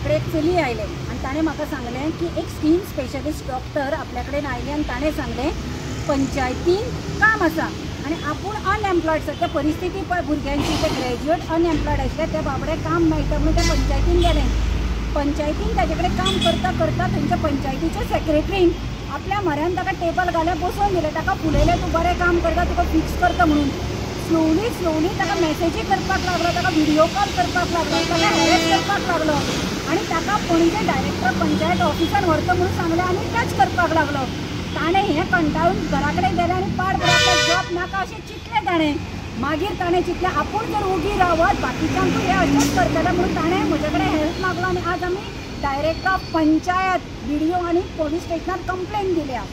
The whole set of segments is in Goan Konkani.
म्हजे कडेन एक चली आयलें आनी ताणें म्हाका सांगलें की एक स्कीन स्पेशलिस्ट डॉक्टर आपल्या कडेन आयले आनी ताणें सांगलें पंचायतीन काम आसा आनी आपूण अनएम्प्लॉयड, सद्या परिस्थिती पळय भुरग्यांची, ते ग्रॅज्युएट अनएम्प्लॉयड आशिल्ले, ते बाबडे काम मेळटा म्हणून ते पंचायतीन गेले. पंचायतीन ताजे कडेन काम करता करता थंयच्या पंचायतीच्या सेक्रेटरीन आपल्या म्हऱ्यान ताका टेबल घालें, बसोवन दिलें, ताका फुलयलें, तूं बरें काम करता, तुका फिक्स करता म्हणून. स्लोली स्लोली ताका मॅसेजी करपाक लागलो, ताका व्हिडियो कॉल करपाक लागलो, ताका हॅरेस करपाक लागलो आनी ताका पणजे डायरेक्टर पंचायत ऑफिसान व्हरता म्हणून सांगलें आनी टच करपाक लागलो. ताणें हें कंटाळून घरा कडेन गेलें आनी पाड पडलो, जॉब नाका अशें चिंतलें ताणें. मागीर ताणें चिंतलें आपूण जर ओगी रावत बाकीच्यांकूय हें अशेंच करतलें म्हणून ताणें म्हजे कडेन हेल्प मागलो आनी आज आमी डायरेक्टर पंचायत बीडीओ आनी पोलीस स्टेशनार कंप्लेन दिल्या.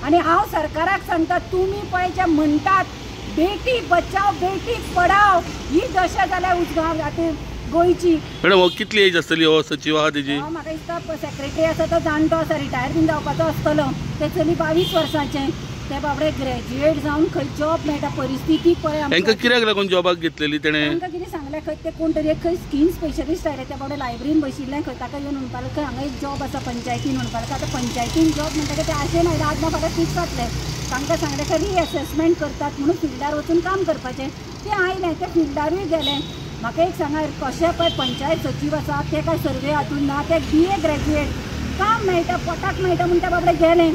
आनी हांव सरकाराक सांगता, तुमी पळय जे म्हणटात बेटी बचाव बेटी पढाव, ही दशा जाल्या उजगांव आतां गोंयची. मॅडम, हो कितली एज आसतली हो सचीव आहा तेजी? म्हाका दिसता सेक्रेटरी आसा तो जाणटो आसा, रिटायर बीन जावपाचो आसतलो. ते चली 22 वर्सांचें, ते बाबडे ग्रॅज्युएट जावन खंय जॉब मेळटा, परिस्थिती पळय. तांकां कित्याक लागून जॉबाक घेतलेली तेणें? तांकां कितें सांगलें खंय ते कोण तरी एक खंय स्कीन स्पेशलिस्ट आयले, ते बाबडे लायब्ररीन बशिल्ले खंय, ताका येवन म्हणपाक खंय हांगा एक जॉब आसा पंचायतीन म्हणपाक. आतां पंचायतीन जॉब म्हणटकीर ते आशेन आयले, आज ना फाल्यां फिक्स जातले. तांकां सांगलें खंय रिएसेसमेंट करतात म्हणून फिल्डार वचून काम करपाचें, ते आयले, ते फिल्डारूय गेले. म्हाका एक सांगा, कशें पळय पंचायत सचीव आसा ते काय सर्वे हातून ना, ते BA graduate, काम मेळटा पोटाक मेळटा म्हूण ते बाबडे गेले.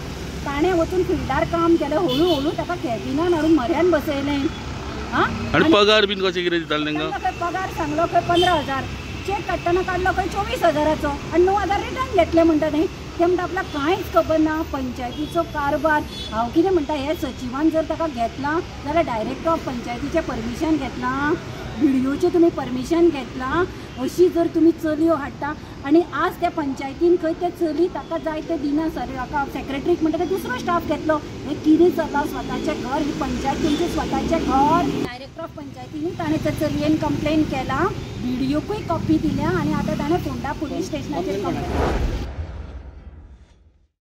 ताणें वचून फिल्डार काम केलें, हळू हळू ताका कॅबिनान हाडून म्हऱ्यान बसयलें. आनी पगार बीन कशें कितें दितालें तांकां? खंय पगार सांगलो खंय 15,000, चॅक काडटना काडलो खंय 24,000चो आनी 9,000 रिटर्न घेतले म्हणटा न्ही. ते म्हणटा आपल्याक कांयच खबर ना पंचायतीचो कारभार. हांव कितें म्हणटा, हे सचिवान जर ताका घेतलां जाल्यार डायरेक्ट ऑफ पंचायतीचें परमिशन घेतलां, बीडीओचें तुमी परमिशन घेतलां, अशी जर तुमी चलयो हाडटा आनी आज त्या पंचायतीन खंय ते चली ताका जाय ते दिना सर, ताका सेक्रेटरीक म्हणटा ते दुसरो स्टाफ घेतलो. हें कितें चल्लां? स्वताचें घर ही पंचायत तुमचें स्वताचें घर. डायरेक्टर ऑफ पंचायतीन ताणें त्या चलयेन कंप्लेन केला, बीडीओकूय कॉपी दिल्या आनी आतां ताणें फोंडा पुलीस स्टेशनाचेर कंप्लेन.